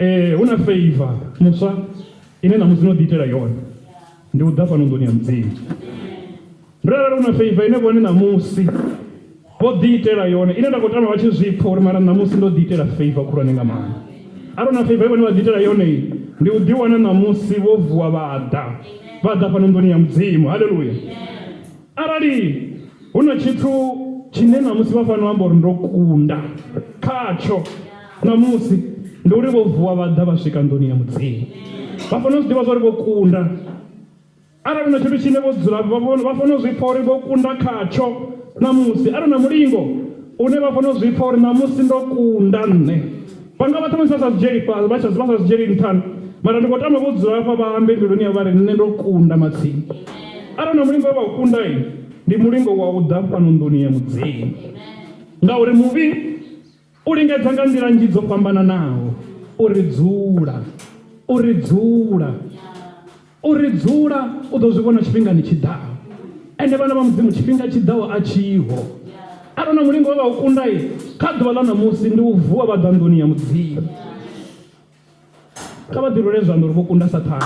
Hu na favor muswa ine ṋamusi no ḓiitela yone ndi u ḓa fhano nḓuni ya Mudzimu. Ndo arali hu na favor ine vhone ṋamusi vho ḓiitela yone ine nda khou tama vha tshi zwi pfha uri mara ṋamusi ndo ḓiitela favor khulwane nga maanḓa. Arali hu na favor ye vhone vha ḓiitela yone ndi u ḓiwana ṋamusi vho vuwa vha ḓa vha ḓa fhano nḓuni ya Mudzimu. Haleluya. Arali hu na tshithu tshine ṋamusi vha fanela u amba uri ndo kunda khatsho ṋamusi ndi uri vho vuwa vha ḓa vha swika nḓuni ya Mudzimu. Vha fanela u zwi ḓivha zwa uri vho kunda. Arali hu na tshithu tshine vho dzula vha fanela u zwi pfa uri vho kunda khatsho ṋamusi. Arali na mulingo une vha fanela u zwi pfa uri ṋamusi ndo kunda nṋe. Vha nga vha ṱhamusi vha sa zwi dzhieli fhasi, vha sa zwi dzhieli nṱha, mara ndi khou tama vho dzula hafha vha ambe mbiluni yavho vha ri nṋe ndo kunda matsini. Arali na mulingo we vha u kunda, ndi mulingo wa u ḓa fhano nḓuni ya Mudzimu. Ngauri muvhi u lingedza nga nḓila nnzhi dzo fhambananaho u ri dzula, u ri dzula. U ri dzula u ḓo zwi vhona tshifhingani tshi ḓaho. Ende vhana vha Mudzimu, tshifhinga tshi ḓaho a tshiho. Arali na mulingo we vha u kunda kha ḓuvha ḽa ṋamusi ndi u vuwa vha ḓa nḓuni ya Mudzimu. Kha vha ḓirwele zwanḓa uri vho kunda Sathane.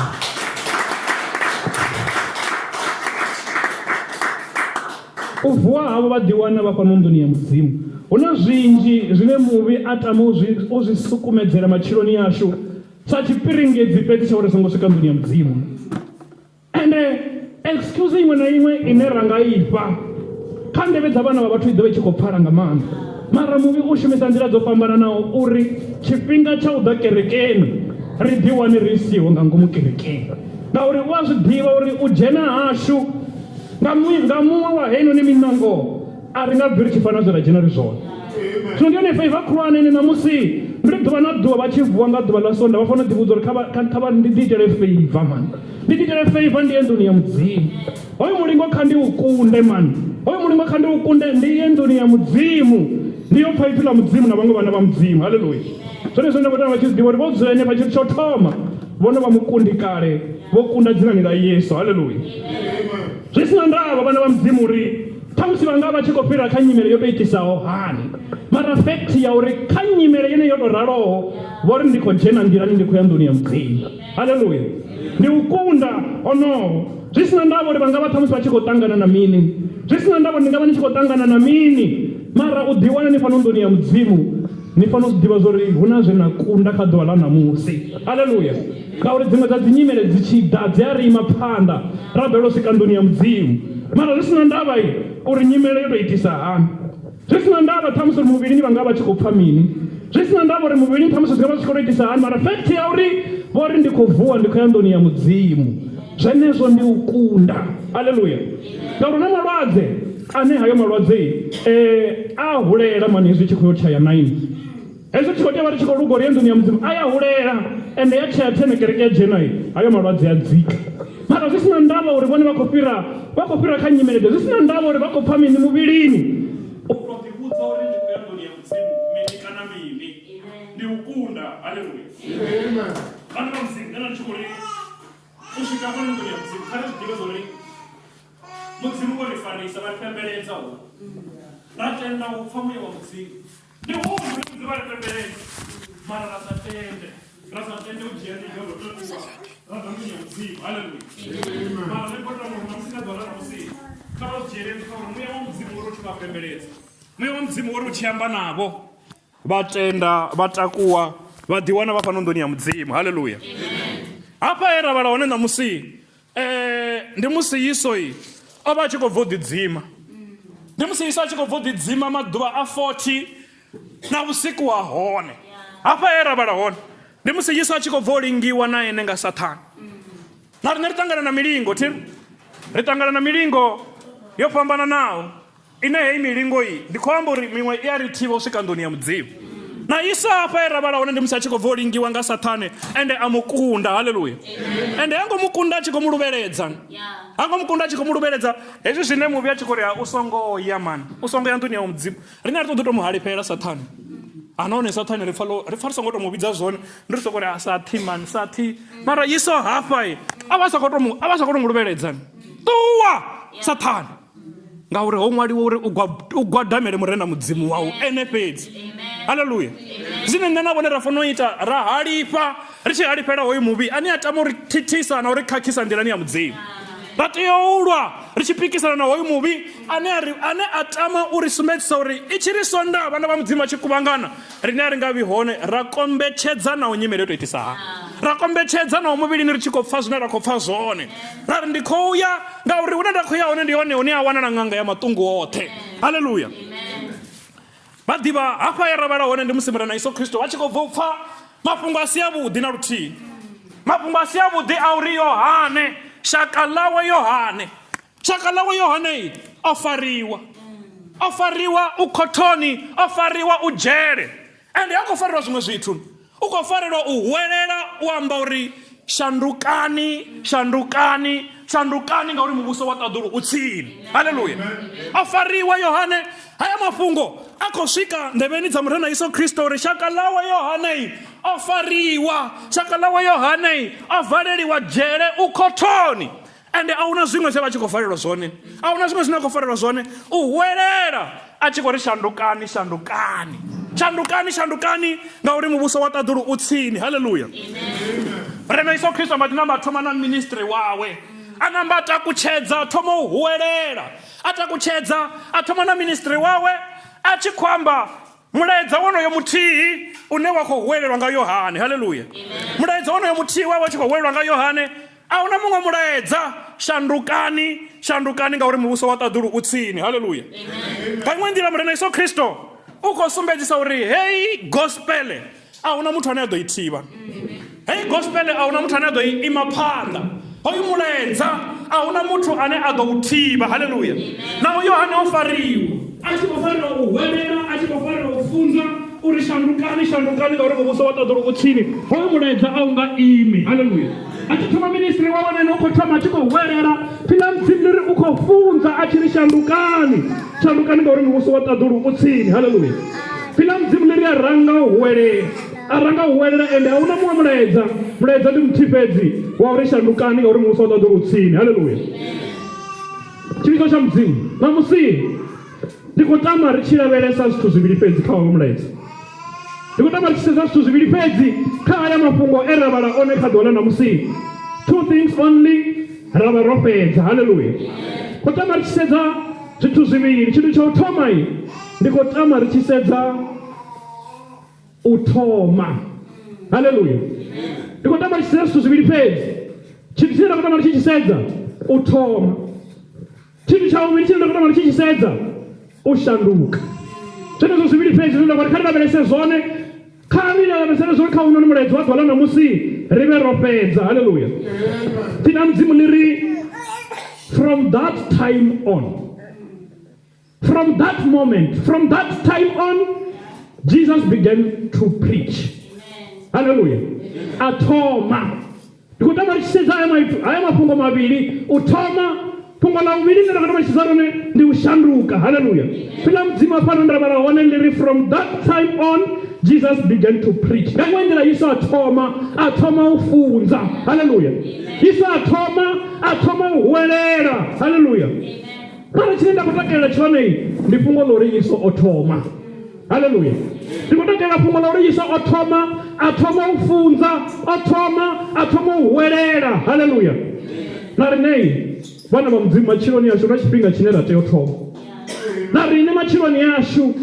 U vuwa havho vha ḓiwana vha fhano nḓuni ya Mudzimu. Hu na zwinzhi zwine muvhi a tama u zwi sukumedzela matshiloni ashu. Sa tshipiringedzi fhedzi tsha uri ri songo swika nḓuni ya Mudzimu. Ende excuse iṅwe na iṅwe ine ra nga ifha kha nḓevhe dza vhana vha vhathu i ḓo vha i tshi khou pfala nga maanḓa. Mara muvhi u shumisa nḓila dzo fhambananaho uri tshifhinga tsha u ḓa kerekeni ri ḓiwane ri siho nga ngomu kerekeni. Ngauri u a zwi ḓivha uri u dzhena hashu nga muṅwe wa heinoni miṋango a ri nga bvi ri tshi fana zwe ra dzhena ri zwone. Zwino ndi yone feiva khulwane ine ṋamusi ndi ḓuvha na ḓuvha vha tshi vuwa nga ḓuvha ḽa Sonda vha fanela u ḓivhudza uri kha vha ndi ḓiitele feiva mani, ndi ḓiitele feiva ndi ye nḓuni ya Mudzimu. Hoyu mulingo kha ndi u kunde mani, hoyu mulingo kha ndi u kunde ndi ye nḓuni ya Mudzimu ndi yo pfa ipfi ḽa Mudzimu na vhaṅwe vhana vha Mudzimu. Haleluya! Zwone zwine nda khou tama vha tshi zwi ḓivha uri vho dzula henefha tshithu tsho thoma vho no vha mukundi kale, vho kunda dzinani ḽa Yesu. Haleluya! Zwi si na ndavha vhana vha Mudzimu uri Khamusi vha nga vha tshi khou fhira kha nyimele yo tou itisaho hani, mara fact ya uri kha nyimele yeneyo yo tou raloho vho ri ndi khou dzhena nḓilani ndi khou ya nḓuni ya Mudzimu. Haleluya! Ndi u kunda honoho. Zwi si na ndavha uri vha nga vha ṱhamusi vha tshi khou ṱangana na mini, zwi si na ndavha uri ni nga vha ni tshi khou ṱangana na mini, mara u ḓiwana ni fhano nḓuni ya Mudzimu, ni fanela u zwi ḓivha zwa uri hu na zwe na kunda kha ḓuvha ḽa ṋamusi. Haleluya! Ngauri dziṅwe dza dzinyimele dzi tshi ḓa dzi a ri ima phanḓa ra balelwa u swika nḓuni ya Mudzimu. Mara zwi si na ndavha uri nyimele yo tou itisa hani, zwi si na ndavha ṱhamusi uri muvhilini vha nga vha tshi khou pfa mini, zwi si na ndavha uri muvhilini ṱhamusi zwi nga vha zwi tshi khou tou itisa hani, mara fact ya uri vho ri ndi khou vuwa ndi khou ya nḓuni ya Mudzimu, zwenezwo ndi u kunda. Haleluya! Ngauri hu na malwadze ane hayo malwadze a hulela mani hezwi tshi khou yo tshaya 9. Hezwi ri tshi khou tea vha ri tshi khou luga uri ye nḓuni ya Mudzimu a ya hulela ende ya tshaya thene kereke ya dzhena hayo malwadze a dzika. Mara zwi si na ndavha uri vhone vha khou fhira vha khou fhira kha nyimele ḓe, zwi si na ndavha uri vha khou pfa mini muvhilini. U tou ḓivhudza uri ndi khou ya nḓuni ya Mudzimu mini kana mini ndi u kunda. Haleluya. Vhana vha Mudzimu, nṋe nda ndi tshi khou ri u swika hafha nḓuni ya Mudzimu kha ri zwi ḓivhe zwa uri Mudzimu vho ri farisa vha ri pembeledza ho ra tenda u pfa muya wa Mudzimu. Ndi hone hune Mudzimu a ri pembeledza, mara ra sa tende, ra sa tende u dzhia ḽiga ḽo takuwa ra ḓa nḓuni ya Mudzimu. Haleluya! Mara nṋe ndi khou tama uri ṋamusi nga ḓuvha ḽa ṋamusi kha vha zwi dzhiele nṱha uri muya wa Mudzimu wo ri u tshi vha pembeledza, muya wa Mudzimu wo ri u tshi amba navho, vha tenda, vha takuwa, vha ḓiwana vha fhano nḓuni ya Mudzimu. Haleluya! Hafha he ra vhala hone ṋamusi Ndi musi Yesu o vha a tshi khou bva u ḓidzima. Ndi musi Yesu a tshi khou bva u ḓidzima maḓuvha a 40 na vhusiku ha hone. Hafha he ra vhala hone ndi musi Yesu a tshi khou bva u lingiwa na ene nga Sathane. Na riṋe ri ṱangana na milingo, thi ri ṱangana na milingo yo fhambananaho. Ine heyi milingo iyi, ndi khou amba uri miṅwe i a ri thivha u swika nḓuni ya Mudzimu. Na Yesu hafha he ra vhala hone ndi musi a tshi khou bva u lingiwa nga Sathane ende a mu kunda. Haleluya! Ende ha ngo mu kunda a tshi khou mu luvheledza, ha ngo mu kunda a tshi khou mu luvheledza. Hezwi zwine muvhi a tshi khou ri ha u songo ya mani, u songo ya nḓuni ya Mudzimu. Riṋe a ri ṱoḓi u tou mu halifhela Sathane. A nahone Sathane ri pfa ri pfa ri songo tou mu vhidza zwone, ndi ri soko ri a sathi mani sathi. Mara Yesu hafha a vha sa khou tou mu a vha sa khou tou mu luvheledza. Ṱuwa Sathane! Ngauri ho ṅwaliwa uri u gwadamele Murena Mudzimu wau ene fhedzi. Haleluya. Zwine nṋe na vhone ra fanela u ita, ra halifha ri tshi halifhela hoyu muvhi ane a tama uri thithisa na uri khakhisa nḓilani ya Mudzimu. Ra tea u lwa ri tshi pikisana na hoyu muvhi ane a ri ane a tama uri sumbedzisa uri i tshi ri sonda vhana vha Mudzimu vha tshi kuvhangana riṋe a ri nga vhi hone, ra kombetshedza naho nyimele yo tou itisa hani, ra kombetshedza naho muvhilini ri tshi khou pfa zwine ra khou pfa zwone, ra ri ndi khou ya ngauri hune nda khou ya hone ndi hone hune ha wanala ṅanga ya maṱungu oṱhe. Haleluya! Vha ḓivha hafha ya ra vhala hone ndi musi Murena Yesu Kristo vha tshi khou bva u pfa mafhungo a si avhuḓi na luthihi, mafhungo a si avhuḓi a uri Yohane, shaka ḽawe Yohane, shaka ḽawe Yohane o fariwa, o fariwa u khothoni, o fariwa u dzhele, ende ha khou farelwa zwiṅwe zwithu, u khou farelwa u huwelela u amba uri shandukani, shandukani, shandukani ngauri muvhuso wa ṱaḓulu u tsini. Haleluya! O fariwa Yohane, haya mafhungo a khou swika nḓevheni dza Murena Yesu Kristo uri shaka ḽawe Yohane o fariwa, shaka ḽawe Yohane o valeliwa dzhele u khothoni. Ende a huna zwiṅwe zwe vha tshi khou valelwa zwone, a huna zwiṅwe zwine a khou farelwa zwone, u huwelela a tshi khou ri shandukani, shandukani, shandukani, shandukani, ngauri muvhuso wa ṱaḓulu u tsini. Haleluya! Murena Yesu Kristo a namba a thoma na ministry wawe, a namba a takutshedza, a thoma u huwelela, a takutshedza, a thoma na ministry wawe a tshi khou amba mulaedza wonoyo muthihi une wa khou huwelelwa nga Yohane. Haleluya! Mulaedza wonoyo muthihi wa vha tshi khou huwelelwa nga Yohane, a huna muṅwe mulaedza. Shandukani, shandukani ngauri muvhuso wa ṱaḓulu u tsini. Haleluya! Nga iṅwe nḓila Murena Yesu Kristo u khou sumbedzisa uri heyi gospel a huna muthu ane a ḓo i thivha. Heyi gospel a huna muthu ane a ḓo i ima phanḓa. Hoyu mulaedza a huna muthu ane a ḓo u thivha. Haleluya! Naho Yohane o fariwa, a tshi khou farelwa u hwelela, a tshi khou farelwa u funza uri shandukani, shandukani ngauri muvhuso wa ṱaḓulu u tsini, hoyu mulaedza a u nga imi. Haleluya! A tshi thoma ministry wawe na ene u khou thoma a tshi khou hwelela. Pfi ḽa Mudzimu ḽi ri u khou funza a tshi ri shandukani, shandukani ngauri muvhuso wa ṱaḓulu u tsini. Haleluya! Pfi ḽa Mudzimu ḽi ri a ranga u huwelela, a ranga u huwelela ende a huna muṅwe mulaedza, mulaedza ndi muthihi fhedzi wa uri shandukani ngauri muvhuso wa ṱaḓulu u tsini. Haleluya! Tshivhidzo tsha Mudzimu ṋamusi ndi khou tama ri tshi lavhelesa zwithu zwivhili fhedzi kha hoyo mulaedza. Ndi khou tama ri tshi sedza zwithu zwivhili fhedzi kha haya mafhungo e ra vhala one kha ḓuvha ḽa ṋamusi. Two things only ra vha ro fhedza. Haleluya! Khou tama ri tshi sedza zwithu zwivhili. Tshithu tsha u thoma ndi khou tama ri tshi sedza u thoma. Haleluya! Ndi khou tama ri tshi sedza zwithu zwivhili fhedzi. Tshithu tshine nda khou tama ri tshi tshi sedza u thoma. Tshithu tsha vhuvhili tshine nda khou tama ri tshi tshi sedza u shanduka. Zwenezwo zwivhili fhedzi zwine nda khou ri kha ri lavhelese zwone, kha ri lavhelese zwone kha unoni mulaedza wa ḓuvha ḽa ṋamusi ri vhe ro fhedza. Haleluya! Dzina Mudzimu ḽi ri from that time on. From that moment, from that time on, Jesus began to preach. Hallelujah. A thoma. Ndi khou tama ri tshi sedza haya maipfi, haya mafhungo mavhili. U thoma, fhungo ḽa vhuvhili ḽine ra khou tama ri tshi sedza lone ndi u shanduka. Hallelujah. Pfi ḽa Mudzimu hafha nda vhala hone ḽi ri from that time on Jesus began to preach. Nga iṅwe nḓila Yesu a thoma, a thoma u funza. Hallelujah. Yesu a thoma, a thoma u huwelela. Hallelujah. Mara tshine nda khou takalela tshone ndi fhungo ḽa uri Yesu o thoma. Haleluya! Ndi khou takalela fhungo ḽa uri Yesu o thoma, a thoma u funza, o thoma, a thoma u huwelela. Haleluya! Na riṋe vhana vha Mudzimu matshiloni ashu na tshifhinga tshine ra tea u thoma. Na riṋe matshiloni ashu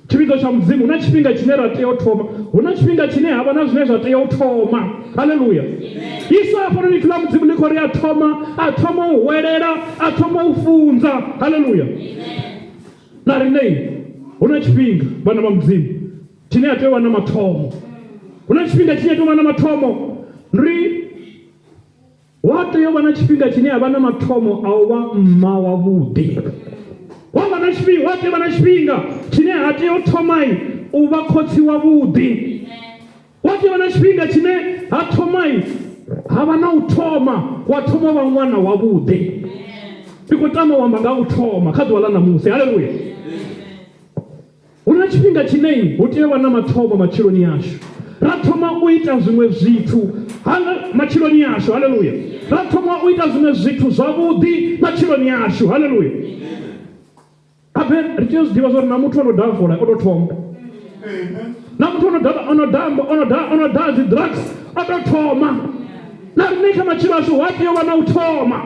Tshivhidzo tsha Mudzimu, hu na tshifhinga tshine ra tea u thoma. Hu na tshifhinga tshine ha vha na zwine zwa tea u thoma. Haleluya! Yesu hafhanoni ipfi ḽa Mudzimu ḽi khou ri a thoma, a thoma u hwelela, a thoma u funza. Haleluya! Na riṋe hu na tshifhinga, vhana vha Mudzimu, tshine a tea u vha na mathomo. Hu na tshifhinga tshine a tea u vha na mathomo. Ri Hu a tea u vha na tshifhinga tshine ha vha na mathomo a u vha mma wavhuḓi. Hu a vha na tshifhinga, hu a tea u vha na tshifhinga tshine ha tea u thoma u vha khotsi wavhuḓi. Hu a tea u vha na tshifhinga tshine ha thoma ha vha na u thoma wa thoma u vha ṅwana wavhuḓi. Ndi khou tama u amba nga u thoma kha ḓuvha ḽa ṋamusi. Haleluya! Hu na tshifhinga tshine hu tea u vha na mathomo matshiloni ashu. Ra thoma u ita zwiṅwe zwithu matshiloni ashu. Haleluya! Ra thoma u ita zwiṅwe zwithu zwavhuḓi matshiloni ashu. Haleluya! Habe ri tea u zwi ḓivha zwa uri na muthu o no daha fola o tou thoma. Na muthu o no daha o no daha o no daha o no daha dzi drugs o tou thoma. Na riṋe kha matshilo ashu wa tea u vha na u thoma.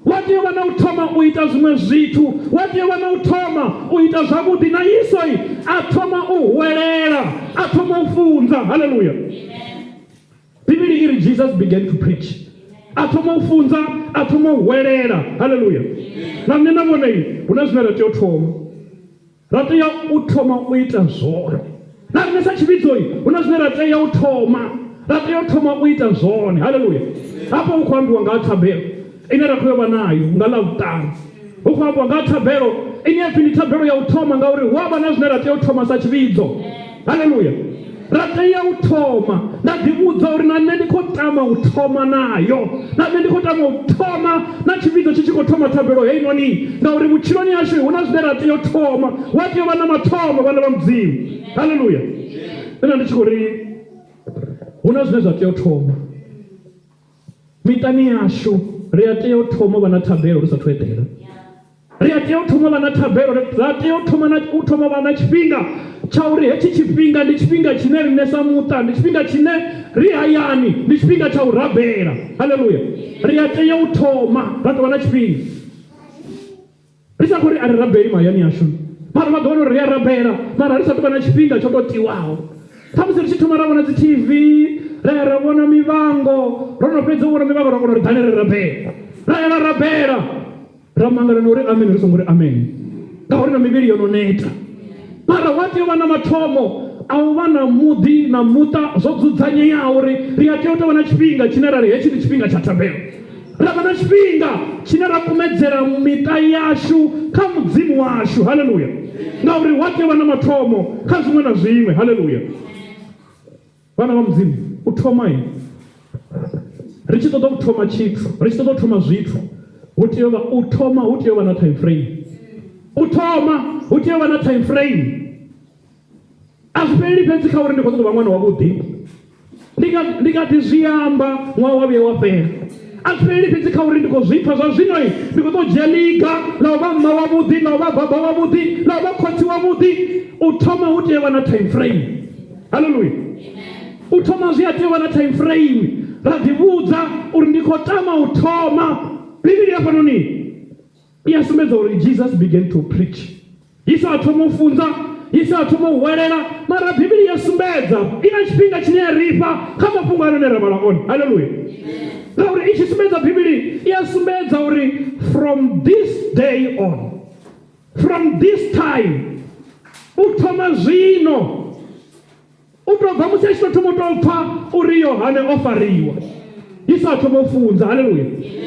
Wa tea u vha na u thoma u ita zwiṅwe zwithu, wa tea u vha na u thoma u ita zwavhuḓi. Na Yesu a thoma u huwelela, a thoma u funza. Haleluya! Bivhili i ri Jesus began to preach. A thoma u funza, a thoma u huwelela. Haleluya! Na nṋe na vhone hu na zwine ra tea u thoma. Ra tea u thoma u ita zwone. Na riṋe sa tshivhidzoi hu na zwine ra tea u thoma, ra tea u thoma u ita zwone. Haleluya! Hafha hu khou ambiwa nga ha thabelo ine ra khou yo vha nayo nga Ḽavhuṱanu. Hu khou ambiwa nga ha thabelo ine ya pfhi ndi thabelo ya u thoma ngauri hu a vha na zwine ra tea u thoma sa tshivhidzo. Haleluya! Ra tea u thoma. Nda ḓivhudza uri na nṋe ndi khou tama u thoma nayo, na nṋe ndi khou tama u thoma na tshivhidzo tshi tshi khou thoma thabelo heinoni, ngauri vhutshiloni hashu hu na zwine ra tea u thoma. Hu a tea u vha na mathomo, vhana vha Mudzimu. Haleluya! Nṋe nda ndi tshi khou ri hu na zwine zwa tea u thoma miṱani yashu. Ri a tea u thoma u vha na thabelo ri sathu eḓela. Ri a tea u thoma vha na thabelo, ra tea u thoma na u thoma vha na tshifhinga tsha uri hetshi tshifhinga ndi tshifhinga tshine riṋe sa muṱa, ndi tshifhinga tshine ri hayani, ndi tshifhinga tsha u rabela. Haleluya! Ri a tea u thoma ra tou vha na tshifhinga ri sa khou ri a ri rabeli mahayani ashu, mara vha ḓo wana uri ri a rabela, mara ri sa tou vha na tshifhinga tsho tou tiwaho. Khamusi ri tshi thoma ra vhona dzi TV, ra ya ra vhona mivhango, ro no fhedza u vhona mivhango ra kona uri ḓani ri rabele, ra ya ra rabela. Ra mangala na uri amen ri songo ri amen ngauri na mivhili yo no neta. Mara wa tea u vha na mathomo a u vha na muḓi na muṱa zwo dzudzanyeaho uri ri a tea u tou vha na tshifhinga tshine ra ri hetshi ndi tshifhinga tsha thabelo. Ra vha na tshifhinga tshine ra kumedzela miṱa yashu kha Mudzimu washu. Haleluya! Ngauri wa tea u vha na mathomo kha zwiṅwe na zwiṅwe. Haleluya! Vhana vha Mudzimu, u thoma ri tshi ṱoḓa u thoma tshithu, ri tshi ṱoḓa u thoma zwithu, hu tea u vha u thoma hu tea u vha na time frame. U thoma hu tea u vha na time frame. A zwi fheleli fhedzi kha uri ndi khou ṱoḓa u vha ṅwana wavhuḓi. Ndi nga ndi nga ḓi zwi amba ṅwaha wa vhuya wa fhela. A zwi fheleli fhedzi kha uri ndi khou zwi pfa zwa zwino, ndi khou ṱoḓa u dzhia ḽiga ḽa u vha mma wavhuḓi, ḽa u vha baba wavhuḓi, ḽa u vha khotsi wavhuḓi. U thoma hu tea u vha na time frame. Haleluya! U thoma zwi a tea u vha na time frame. Ra ḓivhudza uri ndi khou tama u thoma. Bivhili hafhanoni i a sumbedza uri Jesus began to preach. Yesu a thoma u funza, Yesu a thoma u huwelela, mara Bivhili ya sumbedza i na tshifhinga tshine ya ri fha kha mafhungo ane ra vhala one. Haleluya! Ngauri i tshi sumbedza Bivhili i a sumbedza uri from this day on, from this time, u thoma zwino, u tou bva musi a tshi tou thoma u tou pfa uri Yohane o fariwa, Yesu a thoma u funza. Haleluya!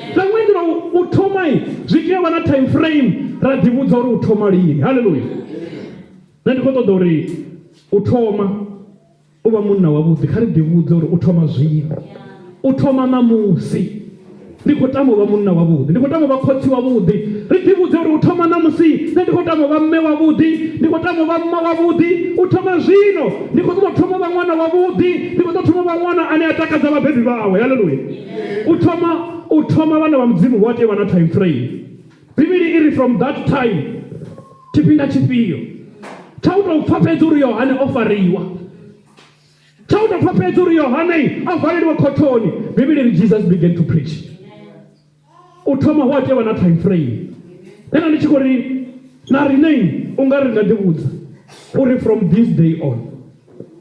Nga iṅwe nḓila u thoma zwi tea u vha na time frame, ra ḓivhudza uri u thoma lini. Haleluya! Nṋe ndi khou ṱoḓa uri u thoma u vha munna wavhuḓi, kha ri ḓivhudze uri u thoma zwino, u thoma ṋamusi. Ndi khou tama u vha munna wavhuḓi, ndi khou tama u vha khotsi wavhuḓi. Ri ḓivhudze uri u thoma ṋamusi nṋe ndi khou tama u vha mme wavhuḓi, ndi khou tama u vha mma wavhuḓi. U thoma zwino ndi khou ṱoḓa u thoma u vha ṅwana wavhuḓi, ndi khou ṱoḓa u thoma u vha ṅwana ane a takadza vhabebi vhawe. Haleluya! U thoma u thoma vhana vha Mudzimu hu a tea u vha na time frame. Bivhili i ri from that time, tshifhinga tshifhio tsha u tou pfa fhedzi uri Yohane o fariwa, tsha u tou pfa fhedzi uri Yohane a valeliwa khothoni. Bivhili ri Jesus began to preach. U thoma hu a tea u vha na time frame. Nṋe nda ndi tshi khou ri na riṋe u nga ri nga ḓivhudza uri from this day on,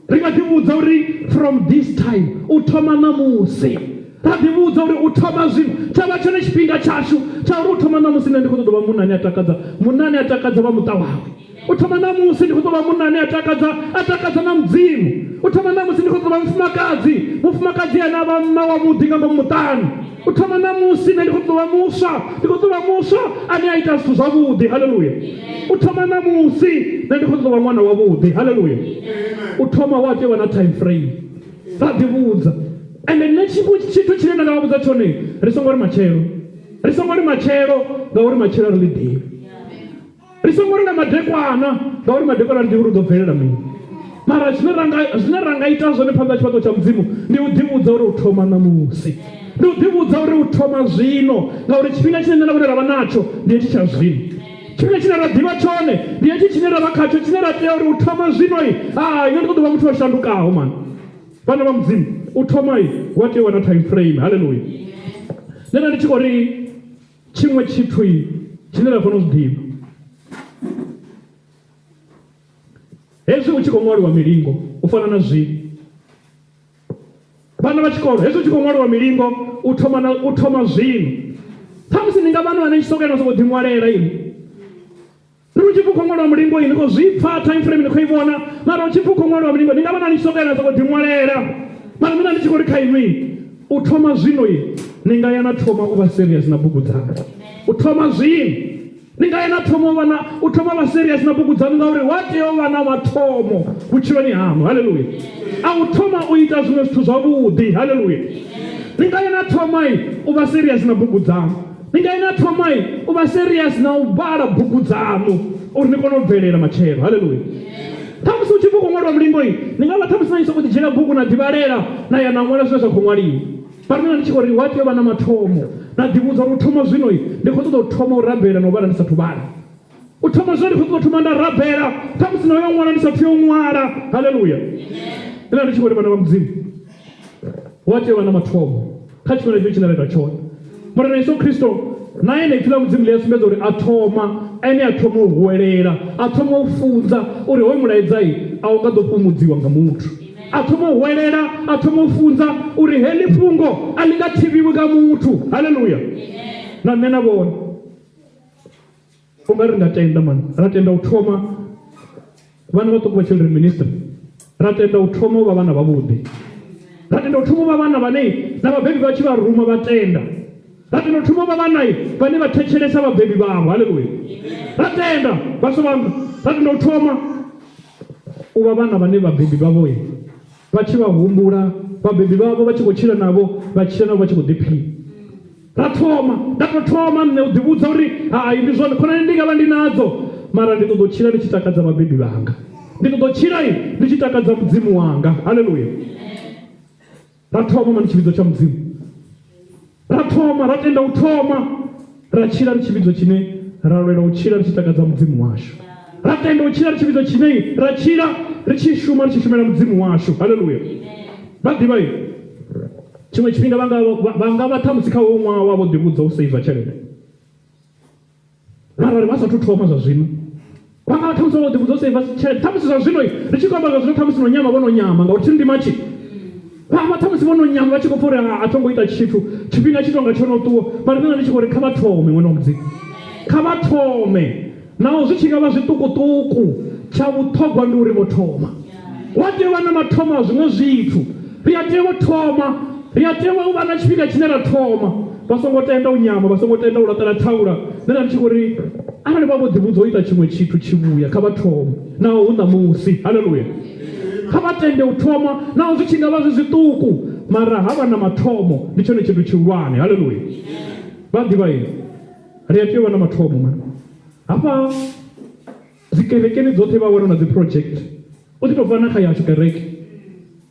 Ri nga ḓivhudza uri from this time, u thoma ṋamusi. Ra ḓivhudza uri u thoma zwino tsha vha tshone tshifhinga tshashu tsha uri u thoma ṋamusi nṋe ndi khou ṱoḓa u vha munna ane a takadza, munna ane a takadza vha muṱa wawe. U thoma ṋamusi ndi khou ṱoḓa u vha munna ane a takadza, a takadza na Mudzimu. U thoma ṋamusi ndi khou ṱoḓa u vha mufumakadzi, mufumakadzi ane a vha mma wavhuḓi nga ngomu muṱani. U thoma ṋamusi nṋe ndi khou ṱoḓa u vha muswa, ndi khou ṱoḓa u vha muswa ane a ita zwithu zwavhuḓi. Haleluya! U thoma ṋamusi nṋe ndi khou ṱoḓa u vha ṅwana wavhuḓi. Haleluya! U thoma hu a tea u vha na time frame, ra ḓivhudza. Ende nṋe tshiṅwe tshithu tshine nda nga vha vhudza tshone, ri songo ri matshelo, ri songo ri matshelo ngauri matshelo a ri ḽi ḓivhi. Ri songo ri nga madekwana ngauri madekwana ri ḓivhi uri u ḓo bvelela mini. Mara zwine ra nga zwine ra nga ita zwone phanḓa tshifhaṱo tsha Mudzimu ndi u ḓivhudza uri u thoma ṋamusi. Ndi u ḓivhudza uri u thoma zwino ngauri tshifhinga tshine nṋe na vhone ra vha natsho ndi hetshi tsha zwino. Tshifhinga tshine ra ḓivha tshone ndi hetshi tshine ra vha khatsho, tshine ra tea uri u thoma zwinoi, hai, nṋe ndi ṱoḓa u vha muthu o shandukaho mani. Vhana vha Mudzimu, u thomai wa tea u vha na time frame. Haleluya. Nṋe nda ndi tshi khou ri tshiṅwe tshithu tshine ra fanela u zwi ḓivha hezwi u tshi khou ṅwaliwa milingo u fana na zwino vhana vha tshikolo hezwi u tshi khou ṅwaliwa milingo u thoma na u thoma zwino ṱhamusi ni nga vha no ane tshi sokou na sokou ḓiṅwalela ini Ri u tshi pfi u khou ṅwaliwa mulingo ini khou zwi pfa time frame ni khou i vhona mara u tshi pfi u khou ṅwaliwa mulingo ni nga vha na ni tshi sokou ya na sokou ḓiṅwalela mara mina ndi tshi khou ri kha inwi u thoma zwino ni nga ya na thoma u vha serious na bugu dzaṋu u thoma zwino ni nga ya na thoma u vha na u thoma vha serious na bugu dzaṋu ngauri wa tea u vha na mathomo vhutshiloni haṋu haleluya a u thoma u ita zwiṅwe zwithu zwavhuḓi haleluya ni nga ya na thoma u vha serious na bugu dzaṋu Ni nga ina thoma u vha serious na u vhala bugu dzaṋu uri ni kone u bvelela matshelo. Haleluya. Ṱhamusi u tshi pfi khou ṅwaliwa mulingo i ni nga vha ṱhamusi na ni sokou ḓidzhiela bugu na ḓivhalela na ya na ṅwala zwine zwa khou ṅwaliwa. Mara nṋe ndi tshi khou ri wa tea u vha na mathomo na ḓivhudza uri u thoma zwino ndi khou ṱoḓa u thoma u rabela na u vhala ndi sathu vhala. U thoma zwino ndi khou ṱoḓa u thoma nda rabela ṱhamusi na u yo ṅwala ndi sathu yo ṅwala. Haleluya. Nṋe ndi tshi khou ri vhana vha Mudzimu wa tea u vha na mathomo kha tshiṅwe na tshiṅwe tshine ra ita tshone. Murena Yesu Kristo na ene ipfi ḽa Mudzimu ḽi a sumbedza uri a thoma ene a thoma u huwelela a thoma u funza uri hoyu mulaedza a u nga ḓo fhumudziwa nga muthu. A thoma u huwelela a thoma u funza uri heḽi fhungo a ḽi nga thivhiwi nga muthu. Haleluya. Na nṋe na vhone u nga ri nga tenda mani ra tenda u thoma vhana vhaṱuku vha children ministry ra tenda u thoma u vha vhana vhavhuḓi ra tenda u thoma u vha vhana vhane na vhabebi vha tshi vha ruma vha tenda ra tenda u thoma u vha vhana vhane vha thetshelesa vhabebi vhavho haleluya ra tenda vhaswa vhanga ra tenda u thoma u vha vhana vhane vhabebi vhavho vha tshi vha humbula vhabebi vhavho vha tshi khou tshila navho vha tshila navho vha tshi khou ḓiphina Ra thoma, nda tou thoma nṋe u ḓivhudza uri hai ndi zwone khonani ndi nga vha ndi nadzo mara ndi ṱoḓa u tshila ndi tshi takadza vhabebi vhanga, ndi ṱoḓa u tshila ndi tshi takadza Mudzimu wanga. Haleluya! Ra thoma mani tshivhidzo tsha Mudzimu, ra thoma ra tenda u thoma ra tshila ri tshivhidzo tshine ra lwela u tshila ri tshi takadza Mudzimu washu, ra tenda u tshila ri tshivhidzo tshine ra tshila ri tshi shuma ri tshi shumela Mudzimu washu. Haleluya! Vha ḓivha Tshiṅwe tshifhinga vha nga vha nga vha ṱhamusi kha hoyu ṅwaha wa vho ḓivhudza u seiva tshelede mara ri vha sathu thoma zwa zwino vha nga vha ṱhamusi vho ḓivhudza u seiva tshelede ṱhamusi zwa zwino ri tshi khou amba zwa zwino ṱhamusi no nyama vho no nyama ngauri thi ndi matshi vha vha ṱhamusi vho no nyama vha tshi khou pfa uri a tho ngo ita tshithu tshifhinga tshi tonga tsho no ṱuwa mara nṋe ndi tshi khou ri kha vha thome ṅwana wa mudzimu kha vha thome Naho zwi tshi nga vha zwiṱukuṱuku, tsha vhuṱhogwa ndi uri vho thoma. Wa tea u vha na mathomo a zwiṅwe zwithu. Ri a tea u thoma, ri a tea u vha na tshifhinga tshine ra thoma. Vha songo tenda u nyama, vha songo tenda u laṱela thaula. Nṋe nda ndi tshi khou ri arali vha vho ḓivhudza u ita tshiṅwe tshithu tshivhuya, kha vha thome naho hu ṋamusi. Haleluya! Kha vha tende u thoma naho zwi tshi nga vha zwi zwiṱuku, mara ha vha na mathomo ndi tshone tshithu tshihulwane. Haleluya! Vha ḓivha ini? Ri a tea u vha na mathomo mani. Hafha dzikerekeni dzoṱhe vha wana na dzi project. U ḓi tou fana kha yashu kereke.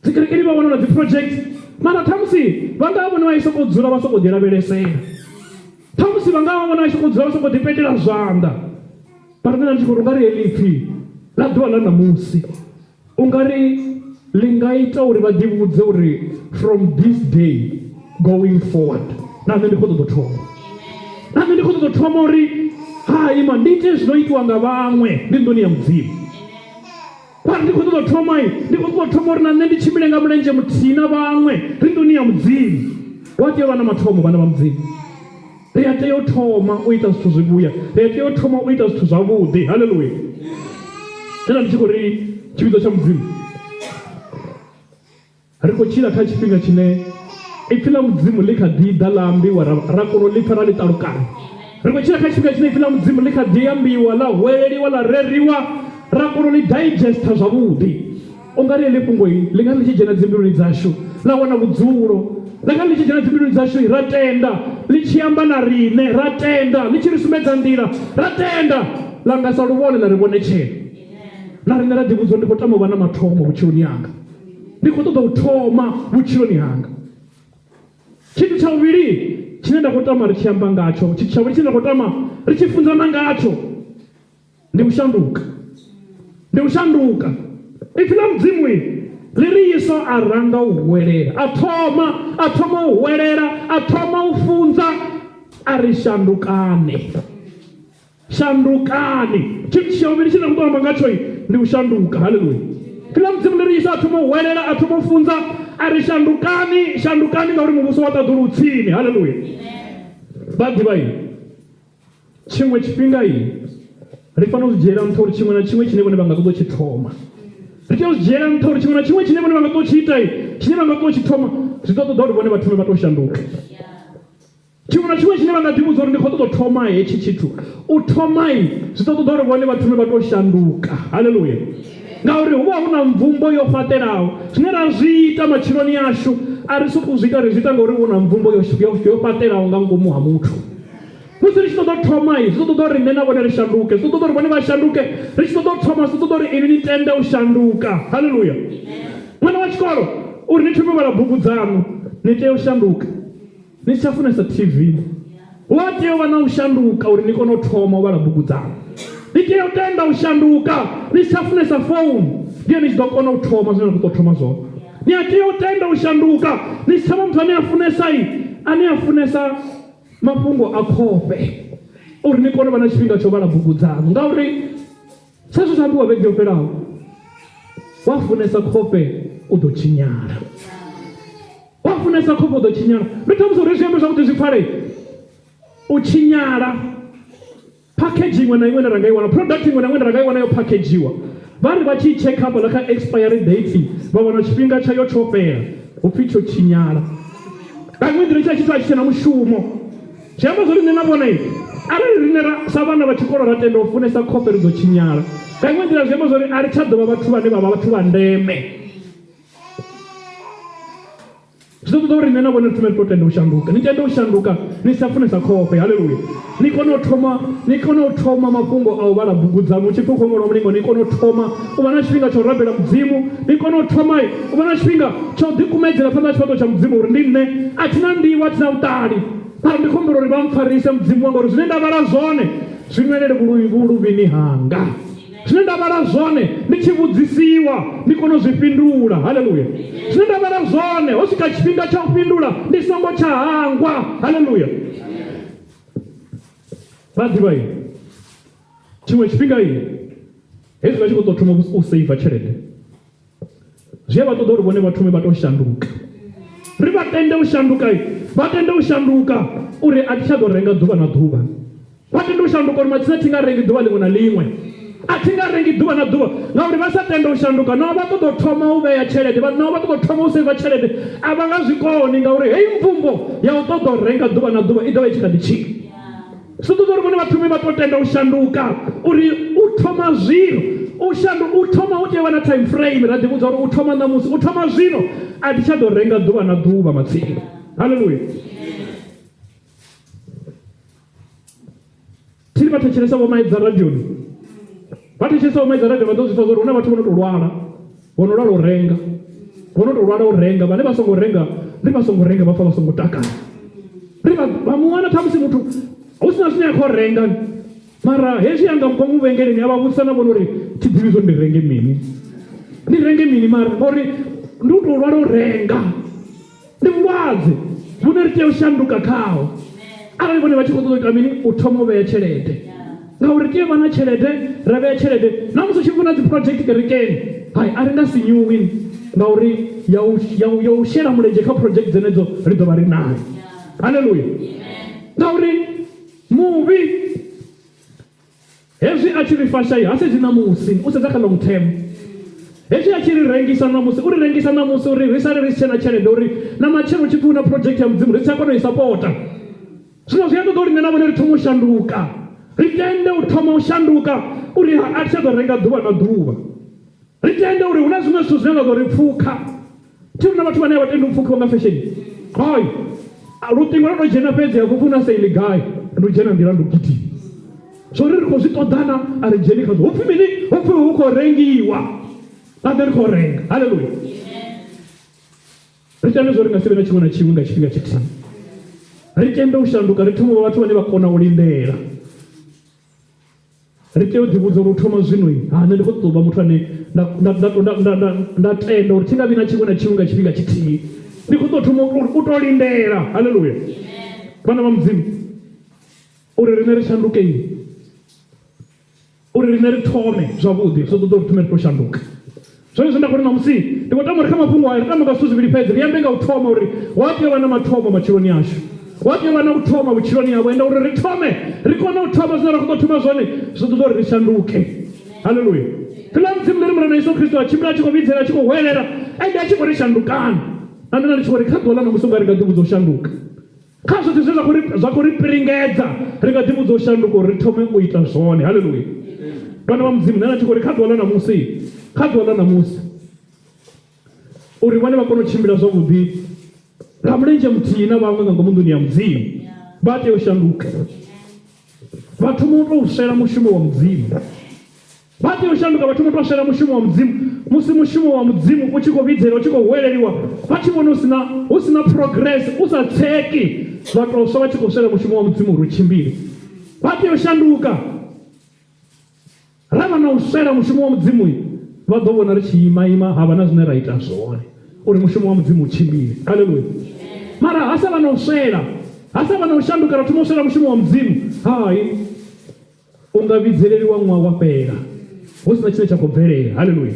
Dzikerekeni vha wana na dzi project. Mara ṱhamusi vha nga vhone vha i sokou dzula vha sokou ḓi lavhelesela. Ṱhamusi vha nga vha vhone vha i sokou dzula vha sokou ḓi petela zwanḓa. Mara nṋe nda ndi tshi khou ri u nga ri heḽi ipfi ḽa ḓuvha ḽa ṋamusi U nga ri ḽi nga ita uri vha ḓivhudze uri from this day going forward na nṋe ndi khou ṱoḓa u thoma. Na nṋe ndi khou ṱoḓa u thoma uri hai ma ndi ite zwi no itiwa nga vhaṅwe ndi nḓuni ya Mudzimu. Vha ri ndi khou ṱoḓa u thoma ndi khou ṱoḓa u thoma uri na nṋe ndi tshimbile nga mulenzhe muthihi na vhaṅwe ri nḓuni ya Mudzimu. Wa tea u vha na mathomo vhana vha Mudzimu. Ri a tea u thoma u ita zwithu zwivhuya, ri a tea u thoma u ita zwithu zwavhuḓi. Haleluya! Tenda ndi tshi khou ri tshivhidzo tsha Mudzimu, ri khou tshila kha tshifhinga tshine ipfi ḽa Mudzimu ḽi kha ḓi ḓa ḽa ambiwa ra kona u ḽi pfa ra ḽi ṱalukanya. Ri khou tshila kha tshifhinga tshine ipfi ḽa Mudzimu ḽi kha ḓi ambiwa ḽa hweleliwa ḽa reriwa ra kona u ḽi digester zwavhuḓi. U nga ri heḽi fhungo ḽi nga ri ḽi tshi dzhena dzimbiluni dzashu ḽa wana vhudzulo, ḽi nga ri ḽi tshi dzhena dzimbiluni dzashu ra tenda, ḽi tshi amba na riṋe ra tenda, ḽi tshi ri sumbedza nḓila ra tenda, ḽa nga sa luvhone ḽa ri vhonetshela. Na riṋe ra ḓivhudza uri ndi khou tama u vha na mathomo vhutshiloni hanga, ndi khou ṱoḓa u thoma vhutshiloni hanga. Tshithu tsha vhuvhili tshine nda khou tama ri tshi amba ngatsho, tshithu tsha vhuvhili tshine nda khou tama ri tshi funzana ngatsho. Ndi u shanduka, ndi u shanduka. Ipfi ḽa Mudzimu ḽi ri Yesu a ranga u huwelela, a thoma, a thoma u huwelela, a thoma u funza, a ri shandukani, shandukani. Tshithu tsha vhuvhili tshine nda khou ṱoḓa amba ngatsho ndi u shanduka. Haleluya! Ipfi ḽa Mudzimu ḽi ri Yesu a thoma u huwelela, a thoma u funza, a ri shandukani, shandukani ngauri muvhuso wa ṱaḓulu u tsini. Haleluya! Vha ḓivha ini? Tshiṅwe tshifhinga ri fanela u zwi dzhiela nṱha uri tshiṅwe na tshiṅwe tshine vhone vha nga ṱoḓa u tshi thoma, ri tea u zwi dzhiela nṱha uri tshiṅwe na tshiṅwe tshine vhone vha nga ṱoḓa u tshi ita, tshine vha nga ṱoḓa u tshi thoma, zwi ḓo ṱoḓa uri vhone vha thome vha tou shanduka. Tshiṅwe na tshiṅwe tshine vha nga ḓivhudza uri ndi khou ṱoḓa u thoma hetshi tshithu, u thoma zwi ḓo ṱoḓa uri vhone vha thome vha tou shanduka. Haleluya! Ngauri hu vha hu na mvumbo yo fhaṱelaho. Zwine ra zwi ita matshiloni ashu a ri sokou zwi ita, ri zwi ita ngauri hu na mvumbo yo fhaṱelaho nga ngomu ha muthu. Musi ri tshi ṱoḓa u thoma, zwi ḓo ṱoḓa uri nṋe na vhone ri shanduke. Zwi ḓo ṱoḓa uri vhone vha shanduke. Ri tshi ṱoḓa u thoma, zwi ḓo ṱoḓa uri inwi ni tende u shanduka. Haleluya! Ṅwana wa tshikolo, uri ni thome u vhala bugu dzaṋu, ni tea u shanduka. Ni si tsha funesa TV. Hu a tea u vha na u shanduka uri ni kone u thoma u vhala bugu dzaṋu. Ni tea u tenda u shanduka, ni si tsha funesa founu, ndi hone ni tshi ḓo kona u thoma zwine na khou ṱoḓa u thoma zwone. Ni a tea u tenda u shanduka, ni si tsha vha muthu ane a funesa ane a funesa mafhungo a khofhe uri ni kone u vha na tshifhinga tsha u vhala bugu dzaṋu ngauri sa zwe zwa ambiwa vhege yo fhelaho wa funesa khofhe u ḓo tshinyala wa funesa khofhe u ḓo tshinyala ndi thomisa uri zwi ambe zwavhuḓi zwi pfale u tshinyala Package iṅwe na iṅwe ine ra nga i wana, product iṅwe na iṅwe ine ra nga i wana yo phakedzhiwa, vha ri vha tshi i tshekha hafhaḽa kha expiry date vha wana tshifhinga tshayo tsho fhela, hu pfi tsho tshinyala. Nga iṅwe nḓila tsha tshithu a tshi tshena mushumo. Zwi amba zwori nṋe na vhone arali riṋe ra sa vhana vha tshikolo ra tenda u funesa khofhe ri ḓo tshinyala. Nga iṅwe nḓila zwi amba zwori a ri tsha ḓo vha vhathu vhane vha vha vhathu vha ndeme. Zwi ḓo ṱoḓa uri nṋe na vhone ri thome ri tou tenda u shanduka. Ni tende u shanduka ni si tsha funesa khofhe. Haleluya. Ni kone u thoma ni kone u thoma mafhungo a u vhala bugu dzaṋu tshi pfi u khou ṅwalwa mulingo ni kone u thoma u vha na tshifhinga tsha u rabela Mudzimu. Ni kone u thoma u vha na tshifhinga tsha u ḓikumedzela phanḓa ha tshifhaṱo tsha Mudzimu uri ndi nṋe a thi na nḓivho a thi na vhuṱali mara ndi khou humbela uri vha mpfarise Mudzimu wanga uri zwine nda vhala zwone zwi nwelele vhuluvhini hanga. Zwine nda vhala zwone ndi tshi vhudzisiwa ndi kone u zwi fhindula. Haleluya! Zwine nda vhala zwone ho swika tshifhinga tsha u fhindula ndi songo tsha hangwa. Haleluya! Vha ḓivha ini tshiṅwe tshifhinga ini hezwi vha tshi khou tou thoma u seiva tshelede zwi a vha ṱoḓa uri vhone vha thome vha tou shanduka ri vha tende u shanduka vha tende u shanduka uri a thi tsha ḓo renga ḓuvha na ḓuvha vha tende u shanduka uri matsina thi nga rengi ḓuvha ḽiṅwe na ḽiṅwe a thi nga rengi ḓuvha na ḓuvha ngauri vha sa tenda u shanduka naho vha ṱoḓa u thoma u vhea tshelede naho vha ṱoḓa u thoma u seiva tshelede a vha nga zwi koni ngauri heyi mvumbo ya u ṱoḓa u renga ḓuvha na ḓuvha i ḓo vha i tshi kha ḓi tshila Zwi ṱoḓa uri vhone vha thome vha tou tenda u shanduka uri u thoma zwino u shandu u thoma hu tea u vha na time frame ra ḓivhudza uri u thoma ṋamusi u thoma zwino a thi tsha ḓo renga ḓuvha na ḓuvha matsina haleluya thiri vha thetshelesa vho maedza radioni vha thetshelesa vho maedza radio vha ḓo zwi pfa uri hu na vhathu vho no tou lwala vho no lwala u renga vho no tou lwala u renga vhane vha songo renga ri vha songo renga vha pfa vha songo takala ri vha mu wana ṱhamusi muthu hu si na zwine a khou renga mara hezwi anga ngomu vhengeleni a vha vhudzisa na vhona uri thi ḓivhi zwo ndi renge mini ndi renge mini mara ngori ndi u tou lwala u renga Ndi vhulwadze vhune ri tea u shanduka khaho arali vhone vha tshi khou ṱoḓa u ita mini u thoma u vhea tshelede ngauri tea u vha na tshelede ra vhea tshelede na musi u tshi vhona dzi project kerekeni hai a ri nga sinyuwi ngauri ya u, ya u, ya u shela mulenzhe kha project dzenedzo ri ḓo vha ri nayo haleluya ngauri muvhi Hezwi a tshi ri fasha ha sedzi ṋamusi, u sedza kha long term. Hezwi a tshi ri rengisa ṋamusi, u ri rengisa ṋamusi uri ri sale ri si tshena tshelede uri na matshelo hu tshi pfi hu na project ya Mudzimu ri si tsha kona u i sapota. Zwino zwi a ṱoḓa uri nṋe na vhone ri thome u shanduka, ri tende u thoma u shanduka uri a thi tsha ḓo renga ḓuvha na ḓuvha. Ri tende uri hu na zwiṅwe zwithu zwine zwa ḓo ri pfukha. Thi hu na vhathu vhane a vha tendi u pfukhiwa nga fesheni. Hai, luṱingo lwo tou dzhena fhedzi hafho pfi hu na sale gai, ndi u dzhena nḓila ndi u gidima. Zwo ri ri khou zwi ṱoḓana a ri dzheni khazwo. Hu pfi mini? Hu pfi hu khou rengiwa, na nṋe ri khou renga. Haleluya! Ri tende zwo ri nga si vhe na tshiṅwe na tshiṅwe nga tshifhinga tshithihi. Ri tende u shanduka, ri thome u vha vhathu vhane vha kona u lindela. Ri tea u ḓivhudza uri u thoma zwino ha nṋe ndi khou ṱoḓa u vha muthu ane nda tenda uri thi nga vhi na tshiṅwe na tshiṅwe nga tshifhinga tshithihi. Ndi khou ṱoḓa thoma u tou lindela. Haleluya! Vhana vha Mudzimu, uri riṋe ri shanduke, uri riṋe ri thome zwavhuḓi zwo ṱoḓa uri thome ri tou shanduka. Zwone zwe nda khou ri ṋamusi ndi khou tama uri kha mafhungo aya ri tamba nga zwithu zwivhili fhedzi. Ri ambe nga u thoma uri hu a tea u vha na mathomo matshiloni ashu, hu a tea u vha na u thoma vhutshiloni havho, ende uri ri thome ri kone u thoma zwine ra khou ḓo thoma zwone zwi ṱoḓa uri ri shanduke. Haleluya! Ipfi ḽa Mudzimu ḽi ri Murena Yesu Kristo a tshimbila a tshi khou vhidzela, a tshi khou hwelela, ende a tshi khou ri shandukani. Na nṋe nda ndi tshi khou ri kha ḓuvha ḽa ṋamusi u nga ri nga ḓivhudza u shanduka kha zwoṱhe zwine zwa khou ri piringedza, ri nga ḓivhudza u shanduka uri ri thome u ita zwone. Haleluya! Vhana vha Mudzimu, nṋe nda tshi khou ri kha ḓuvha ḽa ṋamusi, kha ḓuvha ḽa ṋamusi, uri vhone vha kone u tshimbila zwavhuḓi nga mulenzhe muthihi na vhaṅwe nga ngomu nḓuni ya Mudzimu, vha tea u shanduka vha thoma u tou swela mushumo wa Mudzimu. Vha tea u shanduka vha thoma u tou swela mushumo wa Mudzimu. Musi mushumo wa Mudzimu u tshi khou vhidzela, u tshi khou hweleliwa, vha tshi vhona u sina hu si na progress, u sa tseki, vha tou swa vha tshi khou swela mushumo wa Mudzimu uri u tshimbile. Vha tea u shanduka. Ra vha na u swela mushumo wa Mudzimu, vha ḓo vhona ri tshi ima ima ha vha na zwine ra ita zwone uri mushumo wa Mudzimu u tshimbile. Haleluya! Mara ha sa vha na u swela, ha sa vha na u shanduka ra thoma u swela mushumo wa Mudzimu, hai, U nga vhidzeleliwa ṅwaha wa fhela hu si na tshine tsha khou bvelela. Haleluya!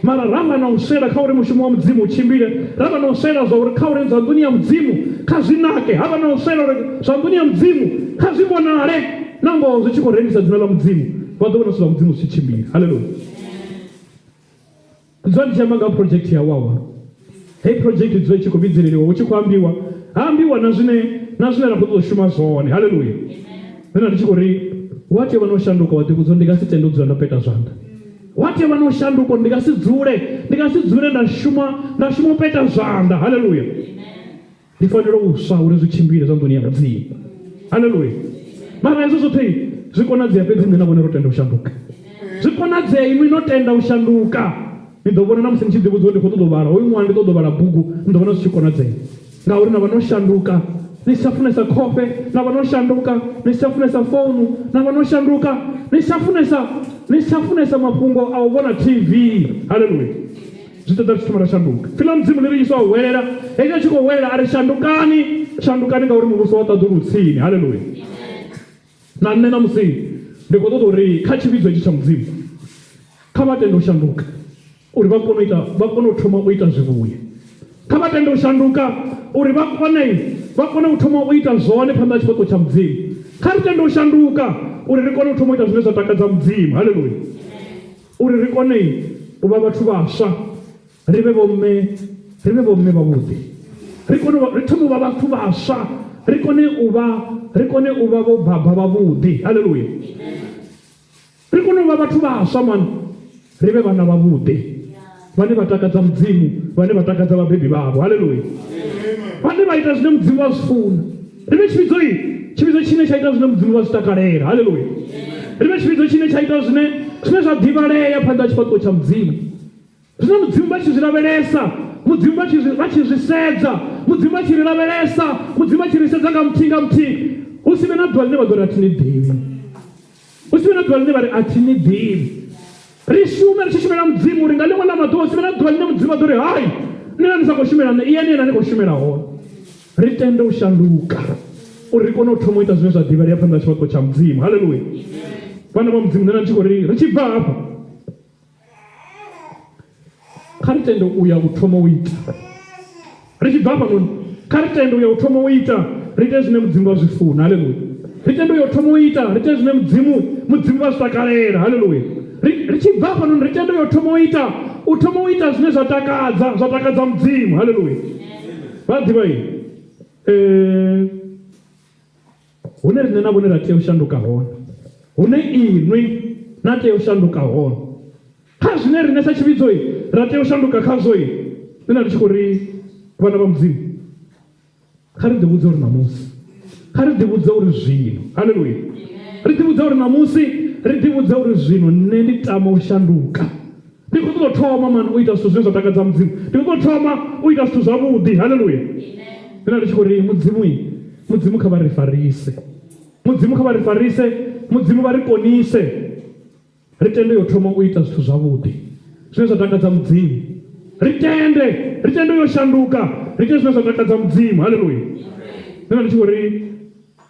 Mara ra vha na u swela kha uri mushumo wa Mudzimu u tshimbile, ra vha na u swela zwa uri kha uri zwa nḓuni ya Mudzimu kha zwi nake, ha vha na u swela uri zwa nḓuni ya Mudzimu kha zwi vhonale na ngoho zwi tshi khou rendisa dzina ḽa Mudzimu, vha ḓo vhona zwithu zwa Mudzimu zwi tshi tshimbila. Haleluya! Ndi dzula ndi tshi amba nga project ya Wawa. Heyi project i dzula i tshi khou vhidzeleliwa hu tshi khou ambiwa, ha ambiwa na zwine na zwine ra khou ṱoḓa u shuma zwone. Haleluya! Nṋe nda ndi tshi khou ri wa tea u vha na u shanduka wa ḓivhudza uri ndi nga si tende u dzula ndo peta zwanḓa. Wa tea u vha na u shanduka uri ndi nga si dzule ndi nga si dzule nda shuma nda shuma u peta zwanḓa. Haleluya! Ndi fanela u swa uri zwi tshimbile zwa nḓuni ya Mudzimu. Haleluya! Mara hezwo zwoṱhe zwi konadzea fhedzi nṋe na vhone ro tenda u shanduka. Zwi konadzea inwi no tenda u shanduka. Ni ḓo vhona na musi ni tshi ḓivhudza uri ndi khou ṱoḓa u vhala hoyu ṅwaha ndi ṱoḓa u vhala bugu, ni ḓo vhona zwi tshi konadzea ngauri na vha no shanduka. Ni si tsha funesa khofhe, na vha no shanduka. Ni si tsha funesa founu, na vha no shanduka. Ni si tsha funesa, ni si tsha funesa mafhungo a u vhona TV. Haleluya! Zwi ṱoḓa ri tshi thoma ra shanduka. Pfi ḽa Mudzimu ḽi ri Yesu a huwelela, hezwi a tshi khou huwelela a ri, Shandukani, shandukani ngauri muvhuso wa ṱaḓulu u tsini. Haleluya! Na nṋe ṋamusi ndi khou ṱoḓa uri kha tshivhidzo itshi tsha Mudzimu, kha vha tende u shanduka uri vha kone u ita, vha kone u thoma u ita zwivhuya. Kha vha tende u shanduka uri vha kone, vha kone u thoma u ita zwone phanḓa ha tshifhaṱuwo tsha Mudzimu. Kha ri tende u shanduka uri ri kone u thoma u ita zwine zwa takadza Mudzimu. Haleluya! Uri ri kone u vha vhathu vhaswa, ri vhe vhomme, ri vhe vhomme vhavhuḓi. Ri kone u vha, ri thome u vha vhathu vhaswa, ri kone u vha, ri kone u vha vho baba vhavhuḓi. Haleluya. Ri kone u vha vhathu vhaswa man, ri vhe vhana vhavhuḓi vhane vha takadza Mudzimu, vhane vha takadza vhabebi vhavho. Haleluya. Vhane vha ita zwine Mudzimu a zwi funa. Ri vhe tshivhidzo tshivhidzo tshine tsha ita zwine Mudzimu vha zwi takalela. Haleluya. Ri vhe tshivhidzo tshine tsha ita zwine zwine zwa ḓivhalea phanḓa ha tshifhaṱuwo tsha Mudzimu. Zwine Mudzimu vha tshi zwi lavhelesa, Mudzimu vha tshi vha tshi zwi sedza, Mudzimu vha tshi ri lavhelesa, Mudzimu vha tshi ri sedza nga muthihi nga muthihi, hu si vhe na ḓuvha ḽine vha ḓo ri a thi ni ḓivhi. Hu si vhe na ḓuvha ḽine vha ri a thi ni ḓivhi. Ri shume ri tshi shumela Mudzimu uri nga ḽiṅwe ḽa maḓuvha hu si vhe na ḓuvha ḽine Mudzimu a ḓo ri hai, nṋe na ni sa khou shumela nṋe, iyani he na ni khou shumela hone. Ri tende u shanduka uri ri kone u thoma u ita zwine zwa ḓivhalea phanḓa ha tshifhaṱuwo tsha Mudzimu. Haleluya! Vhana vha Mudzimu, nṋe nda tshi khou ri ri tshi bva hafha, kha ri tende u ya u thoma u ita. Ri tshi bva hafhanoni, kha ri tende u ya u thoma u ita, ri ite zwine Mudzimu a zwi funa. Haleluya! Ri tende u ya u thoma u ita, ri ite zwine Mudzimu Mudzimu vha zwi takalela. Haleluya! Ri ri tshi bva hafhanoni, ri tende u ya u thoma u ita, u thoma u ita zwine zwa takadza zwa takadza Mudzimu. Haleluya! Vha ḓivha ini? Eh, hune riṋe na vhone ra tea u shanduka hone, hune inwi na tea u shanduka hone, kha zwine riṋe sa tshivhidzo ra tea u shanduka khazwo, nṋe nda ndi tshi khou ri vhana vha Mudzimu, kha ri ḓivhudze uri ṋamusi, kha ri ḓivhudze uri zwino, haleluya, ri ḓivhudze uri ṋamusi, ri ḓivhudze uri zwino nṋe ndi tama u shanduka. Ndi khou ṱoḓa u thoma mani u ita zwithu zwine zwa takadza Mudzimu. Ndi khou ṱoḓa u thoma u ita zwithu zwavhuḓi. Haleluya. Ndi na ndi tshi khou ri Mudzimu, Mudzimu kha vha ri farise. Mudzimu kha vha ri farise. Mudzimu vha ri konise. Ri tende yo thoma u ita zwithu zwavhuḓi zwine zwa takadza Mudzimu. Ri tende, ri tende yo shanduka, ri ite zwine zwa takadza Mudzimu. Haleluya. Nṋe nda ndi tshi khou ri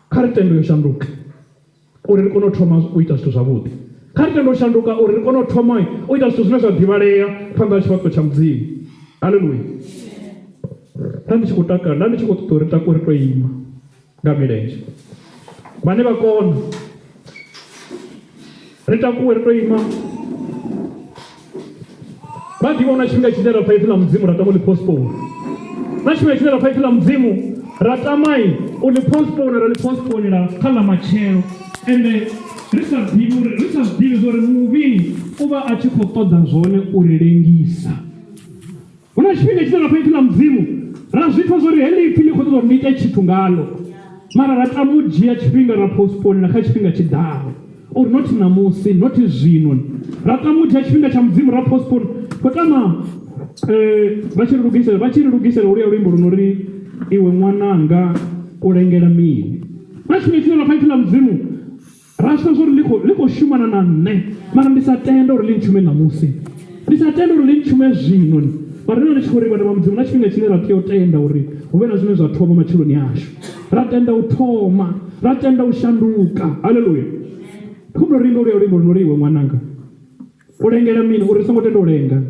kha ri tende yo shanduka uri ri kone u thoma u ita zwithu zwavhuḓi. Kha ri tende u shanduka uri ri kone u thoma u ita zwithu zwine zwa ḓivhalea phanḓa ha tshifhaṱuwo tsha Mudzimu. Haleluya. Nda ndi tshi khou takala, nda ndi tshi khou ṱoḓa uri takuwe ri tou ima nga milenzhe. Vhane vha kona ri takuwe ri tou ima. Vha ḓivha na tshifhinga tshine ra pfa ipfi ḽa Mudzimu ra tama u ḽi postpone. Na tshifhinga tshine ra pfa ipfi ḽa Mudzimu ra tamai u ḽi postpone ra ḽi postponela kha ḽa matshelo ende ri sa ḓivhi uri ri sa zwi ḓivhi zwa uri muvhi u vha a tshi khou ṱoḓa zwone u ri lengisa. Hu na tshifhinga tshine ra pfa ipfi ḽa Mudzimu ra zwi pfa zwori heḽi ipfi ḽi khou ṱoḓa uri ndi ite tshithu ngaḽo, mara ra tama u dzhia tshifhinga ra postponela kha tshifhinga tshi ḓaho uri not ṋamusi, not zwino. Ra tama u dzhia tshifhinga tsha Mudzimu ra postpone. Khou tama vha tshi ri lugisela vha tshi ri lugisela holuya luimbo lu no ri iwe ṅwananga u lengela mini. Hu na tshifhinga tshine ra pfa ipfi ḽa Mudzimu Ra zwi pfa uri ḽi khou, ḽi khou shumana na nṋe, mara ndi sa tende uri ḽi ntshume ṋamusi. Ndi sa tende uri ḽi ntshume zwino. Mara ndi nda ndi tshi khou ri, vhana vha Mudzimu, na tshifhinga tshine ra tea u tenda uri hu vhe na zwine zwa thoma matshiloni ashu. Ra tenda u thoma, ra tenda u shanduka. Haleluya! Ndi khou humbela uri imbe luya luimbo lu no ri, Iwe ṅwananga, u lengela mini? Uri ri songo tenda u lenga.